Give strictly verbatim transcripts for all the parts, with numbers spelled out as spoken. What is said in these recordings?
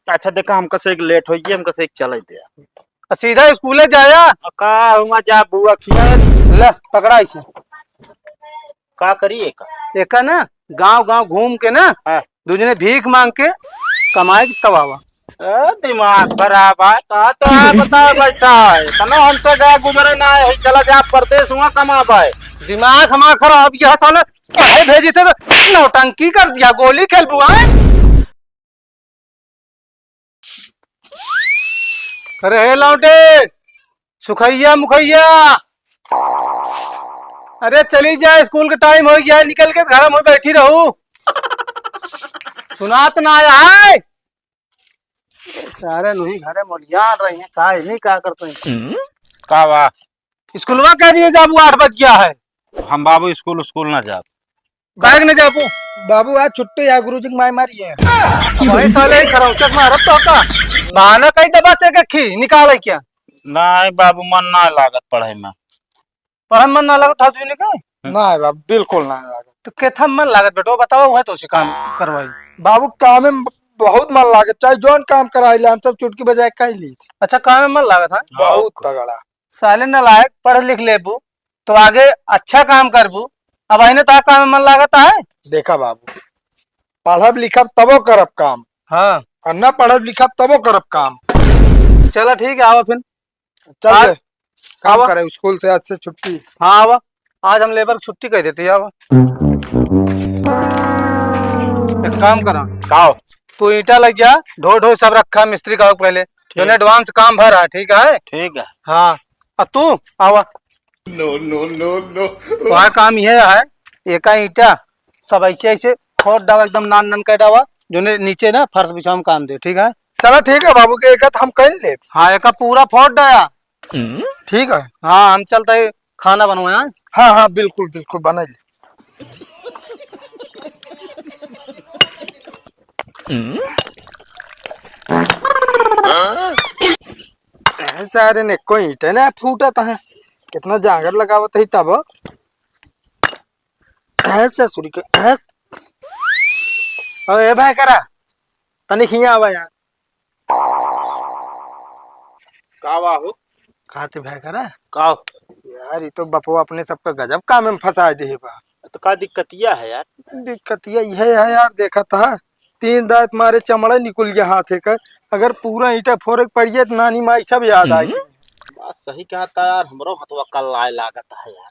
अच्छा, देखा, हमका से एक लेट होइए, हमका से एक चले दे। आ, सीधा स्कूले जाया। आ, का हुआ जा बुआ खिया? ले, पकड़ा इसे। का करी एका? एका ना, गांव गांव घूम के ना, हाँ। दू जने भीख मांग के कमाए के तब आवा। ए, दिमाग खराब है, का तो है, बता बैठा है। तनो हमसे गया गुजरे ना है, चला जा परदेस हुआ कमाबे। दिमाग हमार खराब, यह साले पढ़े भेजी थे तो नौटंकी कर दिया, गोली खेल बुआ। अरे हे लौंडे, सुखैया मुखैया, अरे चली जा, स्कूल के टाइम हो गया है, निकल के घर में बैठी रहू। सुनात ना आया है। सारे नहीं घरे मोलियान रही हैं, का नहीं का करते हैं। का बा? स्कूलवा कह दिए जाबू, आठ बज गया है। हम बाबू स्कूल, स्कूल ना जाब। काहे के ना जाबू? बाबू आज छुट्टी है, गुरुजी की माई मारी है। वही साले ही खरौचक मारत तो का? बहाना कहीं दबा से के खी निकाले क्या? नहीं बाबू, मन ना लागत पढ़ाई में। पढ़न मन ना लागत था तुझे के? ना है बाबू, बिल्कुल ना लागत। तो केथा मन लागत बेटो, बताओ, वह तो से काम करवाई। बाबू काम में बहुत मन लागत, चाहे जौन काम कराई ले, हम सब चुटकी बजाए कर ली थी। अच्छा, काम में मन लागत है? बहुत तगड़ा। साले नालायक, पढ़ लिख लेबू तो आगे अच्छा काम करबू। अब अहिने तोहार काम में मन लागत है? देखा बाबू, पढ़ब लिखब तबो करब काम। हाँ। और ना पढ़ब लिखब तबो करब काम। चला ठीक है, आवा फिर। चल आज ले, काम आवा। करे, स्कूल से आज से छुट्टी। हाँ, आवा। आज हम लेबर की छुट्टी कह देते, आवा। एक काम करा। का हो? तू ईंटा लग जा, ढो ढो सब रखा, मिस्त्री का पहले। ठीक। तूने एडवांस काम भरा, ठीक है? ठीक है। हाँ। अब तू आवा। No, no, no, no। वहाँ काम यह है, एका ईंटा सब ऐसे ऐसे फोड़ डावा, एकदम नान नान कर डावा, जोने नीचे ना फर्श बिछावा में काम दे, ठीक है? चला ठीक है बाबू, के एका तो हम कर ले। हाँ, एका पूरा फोड़ डाया। ठीक है। हाँ, हम चलते हैं खाना बनवाए, हाँ? हाँ, हाँ, बिल्कुल, बिल्कुल, बना ले। ए, सारे ने कोई ईंटे ना फूटत है, कितना जांगर लगावत है तब। है ससुरी के, है? ओ, ए भाई करा, तनी हियाँ आवा यार। का बा हो? का ते भाई करा? का हो? यार, ई तो बपवा अपने सबका गजब काम में फंसा दे बा। तो का दिक्कतिया है यार? दिक्कतिया यह है यार, देखा था, तीन दांत मारे चमड़ा निकुल गया हाथे का। अगर पूरा ईंटा फोरे के पड़ जाए तो नानी माई सब याद आए। हम्म। बात सही कहा था यार, हमरो हथवा कल आए लागत है यार।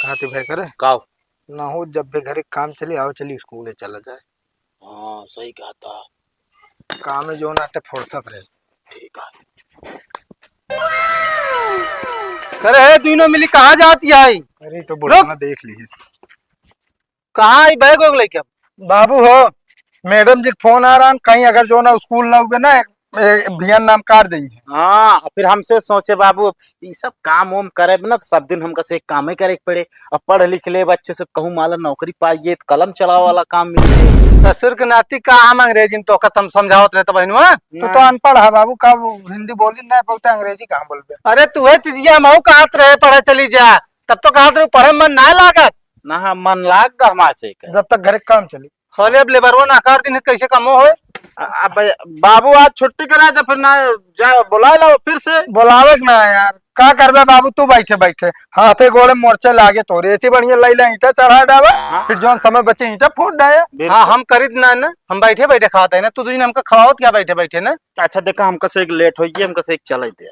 का ते भाई करे? का हो? ना हो, जब भी घरे काम चली, आओ चली स्कूले चला जाए। हाँ, सही कहा था। काम में जो नाटे फुर्सत रहे। ठीक है। करे है, तीनों मिली कहाँ जाती आई? अरे, तो बुढ़ाना देख लीस। कहाँ आई बैग वैग लेके? बाबू हो, मैडम जी के फोन आ रहा, कहीं अगर जो ना स्कूल लौगे ना, एक, एक भियन नाम काट देंगे। हाँ, फिर हमसे सोचे बाबू, ई सब काम वाम करे ना, तो सब दिन हमका से एक कामे करे के पड़े। अब पढ़ लिख ले अच्छे से, कहूँ माला नौकरी पाइए, तो कलम चलावे वाला काम मिल जाए। ससुर के नाती का हम अंग्रेजी में तो खत्म समझावत रहे तो बहनुआ। तू तो ना। अनपढ़ है बाबू, का वो हिंदी बोली ना, बहुत अंग्रेजी कहाँ बोलबे? अरे तू है चिजिया, हम कहत रहे पढ़े चली जा, तब तो कहत रहे पढ़े मन ना लागत। ना, हाँ, मन लाग गा हमारे से के। जब तक घरे काम चली। साले अब लेबरवा नकार दिन कैसे कमो होए? अ-, अब बाबू आज छुट्टी करा दे, फिर ना जा, बुला लो फिर से। बुलावे के ना यार, का करबे बाबू, तू बैठे बैठे हाथे गोड़े मोर्चे लागे तोरे, ऐसी बढ़िया लैला ईंटा चढ़ा डावा, हाँ। फिर जौन समय बचे ईंटा फोड़ डाया। बिल्कुल। हाँ, हम करीत ना ना, हम बैठे बैठे खाते हैं ना, तू दुई हमका खवावत क्या बैठे बैठे ना? अच्छा देखा, हमका से एक लेट होइए, हमका से एक चले दे।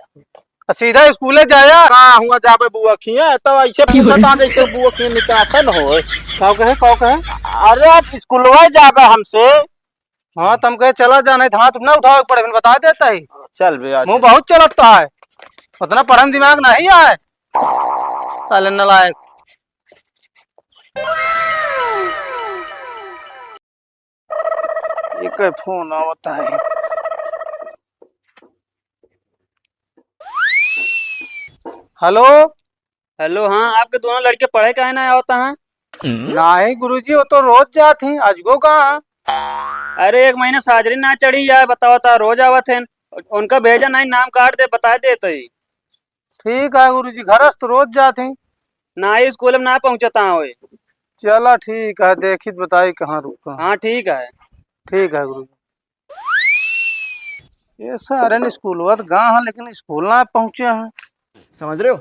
आ, सीधा स्कूले जाया। का हुआ जाबे बुआ खिया? तो ऐसे पूछा था जैसे बुआ खिया निकासन हो। का कहे, का कहे? अरे आप स्कूलवा जाबे हमसे। हाँ, तुम कहे चला जाना है, हाथ ना उठावे के पड़े, फिर बता देता ही। चल बे, आ मुँह चल। बहुत चलता है, उतना पढ़न दिमाग नहीं आए। साले नलायक। ये कई फोन आवता है। हेलो। हेलो, हाँ, आपके दोनों लड़के पढ़े काहे ना आवता है? नहीं गुरुजी, वो तो रोज जात ही, अजगो कहाँ? अरे, एक महीना से हाजिरी ना चढ़ी यार, बताओ ता, रोज आवत हैं। उनका भेजा नहीं, नाम काट दे, बता दे तो ही। ठीक है गुरुजी, घर से तो रोज जात ही। ना ही स्कूल में ना पहुँचता है। चला ठीक है, देखी तो बताई कहाँ रुका। हाँ, ठीक है। ठीक है गुरुजी। ये सारे न स्कूलवा त गा हैं, लेकिन स्कूल ना पहुँचे हैं। समझ रहे हो?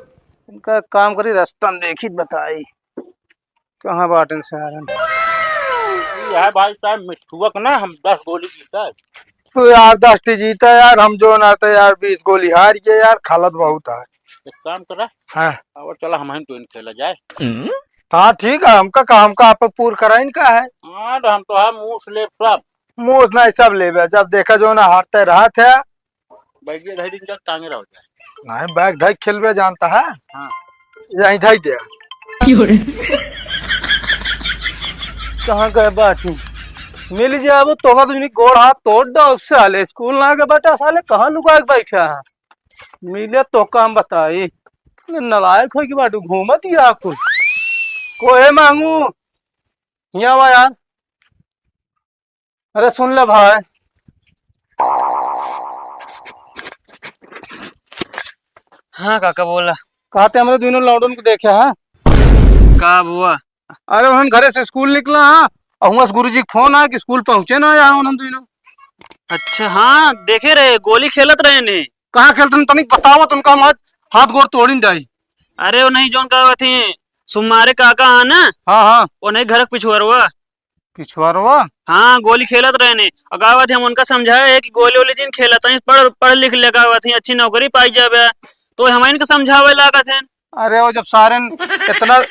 इनका काम करी, रास्ता में देखी त बताई, कहाँ बाटेन सारे। ये है भाई साहब, मिट्ठुआ के ना हम दस गोली जीता है। तो यार, दस टी जीता है यार, हम जो ना तो यार, बीस गोली हार गए यार, खालत बहुत है। एक काम करा। हाँ। अब चला, हम ही तो इन खेला जाए। हाँ, ठीक है, हमका का, हमका आप पूर कराइन का है? हाँ, तो हम तो है मूस लेब सब। मूस नहीं, सब लेबे, जब देखा जो ना हारते रहत है। बैग ये धई दिन, चल टांगे रहो जाए। नहीं, बैग धई खेलबे जानता है। हाँ। यहीं धई दे। कहाँ गए बाटी? मिल जाबो तोका दुजनी गोड़ हाथ तोड़ दो, साले स्कूल ना गए बेटा, साले कहाँ लुका के बैठा है? मिले तोका हम बताई, नलायक हो कि बाटू घूमत ही आकुल। कोहे मांगू, यहाँ आवा यार। अरे सुन ले भाई। हाँ काका, बोला। कहा ते हमरे दोनों लौंडन को देखे, हाँ? का बुआ? अरे, उन्हन घरे से स्कूल निकला, हाँ, और हुआं से गुरुजी के फोन आया कि स्कूल पहुँचे ना आया उन्हन दोनों। अच्छा, हाँ, देखे रहे, गोली खेलत रहे ने। कहाँ खेलत रहे, तनिक बताओ, तो उनका हम आज हाथ गोड़ तोड़िन जाई। अरे, वो नहीं, जौन कहत थी, सुमारे काका है ना? हाँ, हाँ। वो नहीं, घर के पिछुअरवा। पिछुअरवा? हाँ, गोली खेलत रहे ने। और कहत थी, हम उनका समझाए है कि गोली वोली जिन खेलत हैं, पढ़, पढ़ लिख ले, कहत थी, अच्छी नौकरी पाई जाबे। तो हम इनका समझावे लागत हैं। अरे, वो जब सारे इतना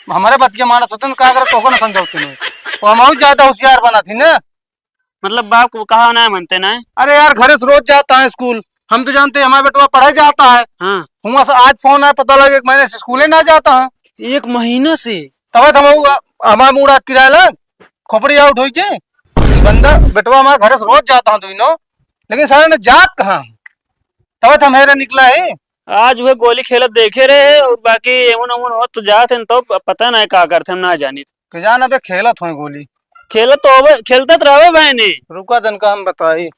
हमारे बतिया मानत होते न, का करत, तोको ना समझावते न। वो हम ज्यादा होशियार बना थी ना। मतलब बाप को कहा ना मानते ना। अरे यार, घरे से रोज जाता है स्कूल, हम तो जानते हैं हमारा बेटवा पढ़े जाता है। हाँ। हुआं से आज फोन आया, पता लगा एक महीने से स्कूले ना जाता है। एक महीना से? तब तो हम, हमारा मूड आज पिराला, खोपड़ी आउट होई के। ये बंदा, बेटवा हमारा घरे से रोज जाता है दोनों, लेकिन सारे ने जात कहाँ? तब तो हम हेरे निकला है। आज वह गोली खेलत देखे रहे और बाकी एमन ओमन होत तो जात हैं, तो प-, पता नहीं का करते, हम ना जानी। के जान अबे खेलत होए गोली। खेलत तो होवे, खेलत रहवे बहनी। रुका तनका हम बताई।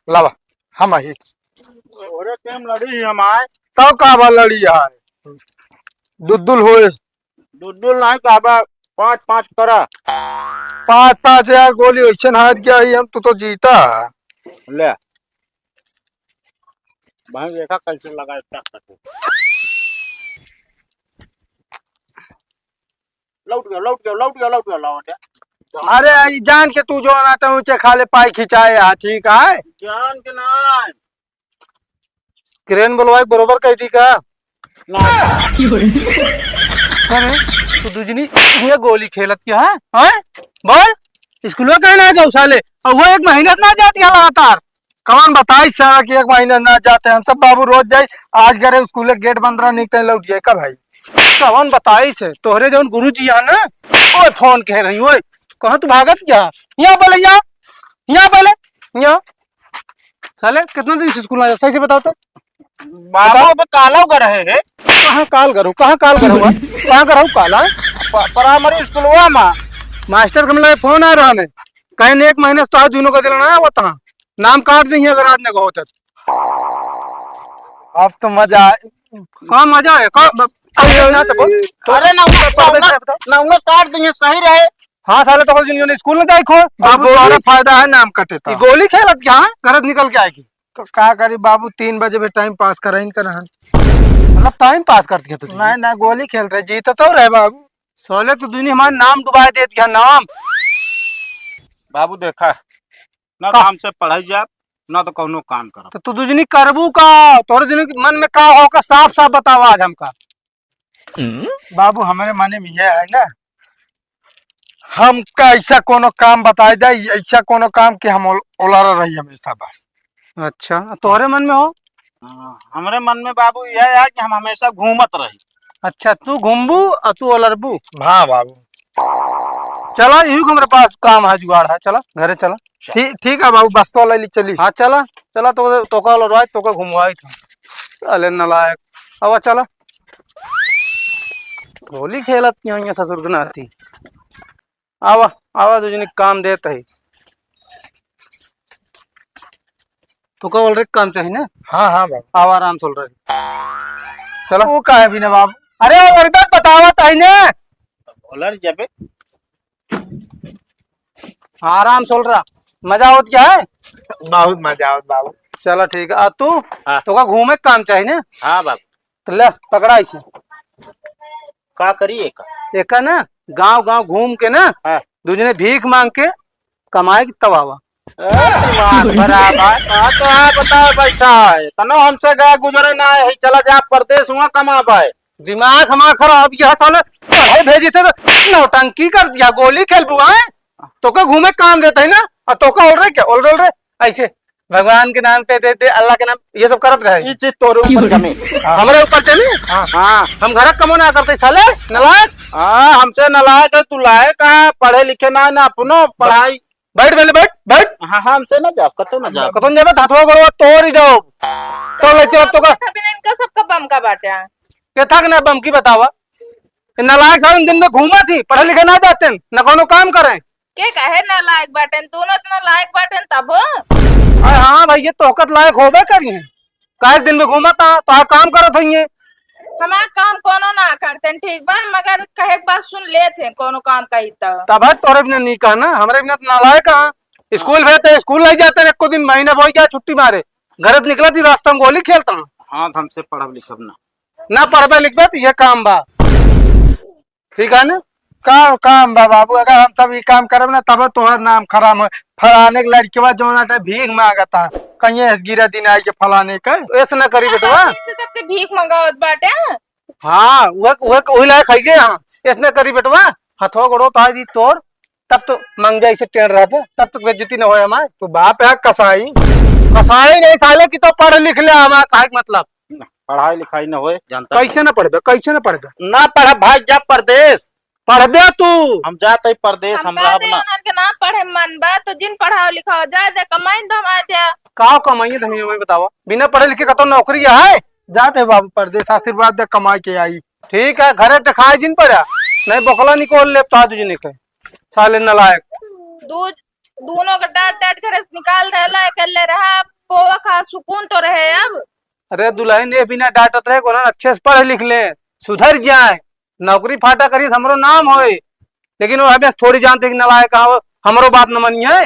लावा, हम आही। ओरे टेम लड़ी ही हम आए। तब का बा लड़ी आए? दुद्दुल होए। दुद्दुल नहीं का बा, पाँच पाँच करा। पाँच पाँच यार, गोली वैसे हार गया ही हम, तू तो जीता। ले। भाई देखा कैसे लगा, टक टक। लौट गया, लौट गया, लौट गया, लौट गया, लौट गया। अरे, ई जान के तू जो ना तो ऊंचे खाले पाई खिंचाए, हाँ, ठीक है। जान के ना। क्रेन बोलवाई, बरोबर कह दी का? ना। अरे, तू दुजनी ये गोली खेलत क्या है? हैं? बोल, स्कूल में कहीं ना जाओ साले, और वो एक महीना से ना जाती है लगातार। कौन बताई सारा कि एक महीना ना जाते हैं? हम सब बाबू रोज जाई। आज करे स्कूल के गेट बंद रहा, नहीं तो लौट जाए का भाई? कौन बताई से? तोहरे जौन गुरुजी है ना, वो फोन कह रही, ओए, कहाँ तू भागत गया? यहाँ बोले, यहाँ, यहाँ बोले, यहाँ। साले, कितना दिन से स्कूल ना जा, सही से बताओ तो। बाबू, बताओ। अब काला कर रहे हैं। कहाँ काल करो, कहाँ काल करो, कहाँ करो काला? प-, प्राइमरी स्कूलवा में। मास्टर के मतलब फोन आ रहा है, कहीं एक महीने से तो आज दोनों का दिलाना है, वो तहाँ नाम काट देंगे अगर आज न कहो तो। अब तो मजा आए। का मजा है? का, ब-, अरे ना तो बोल। अरे ना, उनका, ना, उनका, ना, उनका काट देंगे, सही रहे। हाँ, साले तो जिन स्कूल में जाए खो। बाबू, बाबू, तुम्हारा फायदा है, नाम कटे था। ये गोली खेलत क्या है? घर से निकल के आएगी। तो का करी बाबू, तीन बजे भी टाइम पास कराइन का ना। मतलब टाइम पास करती है तू? नहीं, ना, गोली खेल रहे, जीत तो रहे बाबू। साले तू दुनिया हमारा नाम डुबाए देत क्या नाम? बाबू देखा, ना का? तो हमसे पढ़ाई जाब, ना तो कौनो काम करब। तो तू दुजनी करबू का? तोरे दुजनी के मन में का हो का, साफ साफ बतावा आज हमका। बाबू, हमरे मने में ये है ना, हमका ऐसा कोनो काम बताई दे, ऐसा कोनो काम कि हम ओल-, ओलारा रही हमेशा बस। अच्छा, तोहरे मन में हो? हाँ, हमरे मन में बाबू यह है कि हम हमेशा घूमत रही। अच्छा, तू घूमबू और तू ओलरबू? हाँ बाबू। चला, यही को हमरे पास काम है, जुगाड़ है, चला, घरे चला। ठीक, ठीक है बाबू, बस तो ले ली, चली। हाँ, चला, चला, तो, तोका ओलरवाई, तोका घुमवाई था। अले नलायक, अब चला। होली खेलत की होइया ससुर के नाती। आवा, आवा, दुजनी काम देत है। तो का बोल रहे, काम चाहिए ना? हाँ, हाँ, बाबू। आवा, आराम से बोल रहे। चला। वो का है बिना बाबू? अरे, वो अरे, बतावा ताई ने। बोला रे जबे। आराम से उलरा। मजा होत क्या है? बहुत मजा आवत बाबू। चला ठीक है। आ तू? हाँ। तोका घूमे के काम चाहिए ना? हाँ बाबू। तो ले पकड़ा इसे। का करी एका? एका ना गांव गांव घूम के ना, हाँ। दू जने भीख मांग के कमाए के तब आवा। ए, दिमाग खराब है। हाँ, तो हाँ, बताओ, बैठा है। तनो हमसे गए गुजरे ना है, चला जा परदेस हुआ कमाबे। दिमाग हमारा खराब, यह साले पढ़े भेजी थे तो नौटंकी कर दिया, गोली खेलबू, हैं? तोका घूमे काम देता है ना, और तोका ओल रहे क्या? ओल रहे, ओल रहे, ऐसे भगवान के नाम पे दे दे, अल्लाह के नाम, ये सब करत रहे। ई चीज तोरे ऊपर जमे। हाँ। हमरे ऊपर जमे? हाँ। हाँ। हम घर कमो ना करते साले, नालायक। हाँ, हमसे नालायक है, तू लायक है, पढ़े लिखे ना, ना अपनो पढ़ाई। बैठ पहले, बैठ, बैठ। हाँ, हाँ, हमसे ना जाब, कतौ ना जाब। कतौ ना जाबे, हथवा गोड़वा तोड़ ही जाओ। तो ले चल, तो का? अभी ना इनका सबका बम का बाटे। के था कि ना बम की बतावा? ये नालायक सारे दिन में घूमा थी, पढ़े लिखे ना जाते, न कोनो काम करे। के कहे नालायक बाटेन? तू ना इतना लायक बाटेन तब हो। अरे हाँ भाई, ये तोहकत लायक होबे करी है। काहे दिन में घूमत आ, तो आ काम करत होइए। हमार काम कोनो ना करते हैं, ठीक बा, मगर कहे के बात सुन लेत हैं, कोनो काम कही तो। तब है तोरे बिना नहीं कहा ना, हमरे बिना तो नालायक आ। स्कूल भेजते, स्कूल नहीं जाते, एको दिन महीना बोई जाए छुट्टी मारे, घर से निकलत ही रास्ता में गोली खेलता। हाँ, तो हमसे पढ़ब लिखब ना। ना पढ़बे लिखबे तो ये काम बा। ठीक है ना? का काम बा बाबू, अगर हम सब ई काम करब ना, तब तोहर नाम खराब हो। फलाने के लड़कवा जौन आटे भीख मांगता, कहीं ऐस गिरा दिन आए के फलाने के। ऐसे ना करी बेटवा। सबसे, सबसे भीख मंगावत बाटे। हाँ, वह, वह, वही लायक है ये, हाँ। ऐसे ना करी बेटवा, हथवा गोड़ो ताई दी तोर, तब तो मंग जाए इसे टेढ़ रहबे, तब तो बेइज्जती न होए हमार। तो बाप है कसाई। कसाई नहीं साले कि तो पढ़ लिख ले हमार, काहे के मतलब? ना, पढ़ाई लिखाई न होए, जानता कैसे नहीं। ना पढ़बे, कैसे ना पढ़बे? ना पढ़ब भाई, जा परदेस। पढ़बे तू। हम जात हई परदेस, हम हम रहब कहते ना। हैं, उन्हन के ना पढ़े मन बा, तो जिन पढ़ाओ लिखाओ, जाए दे, कमाई न धमाए दे। का कमाई धमाई, हमें बतावा। बिना पढ़े लिखे कतौ नौकरी है? जात है बाबू परदेस, आशीर्वाद दे, कमाई के आई। ठीक है, घरे दिखाई जिन पड़ा, नहीं बोकला निकोल ले, तो आज जिन के। साले नालायक। दू-, दोनों के डांट डांट घरे से निकाल देला, अकेले रहा, पोवा खा सुकून तो रहे अब। अरे दुल्हन, ये बिना डांटत रहे, कोना अच्छे से पढ़ लिख ले, सुधर जाए, नौकरी फाटा करी, हमरो नाम होए। लेकिन वो हमें थोड़ी जानते कि नालायक कहाँ हो, हमरो बात न मनिए।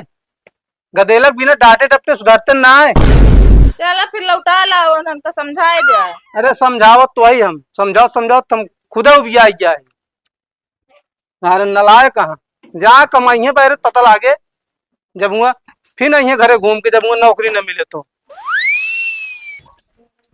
गदेलक बिना डांटे डपटे सुधरते ना है। चला फिर लौटा लाओ, उनका समझाए दे। अरे समझावत तो आई हम, समझाओ समझाओ, तुम खुदे उबिया जाए। अरे नालायक कहाँ, जहाँ कमाइए बैरे पता लागे, जब हुआ फिर नहीं है घरे घूम के, जब हुआ नौकरी न मिले तो।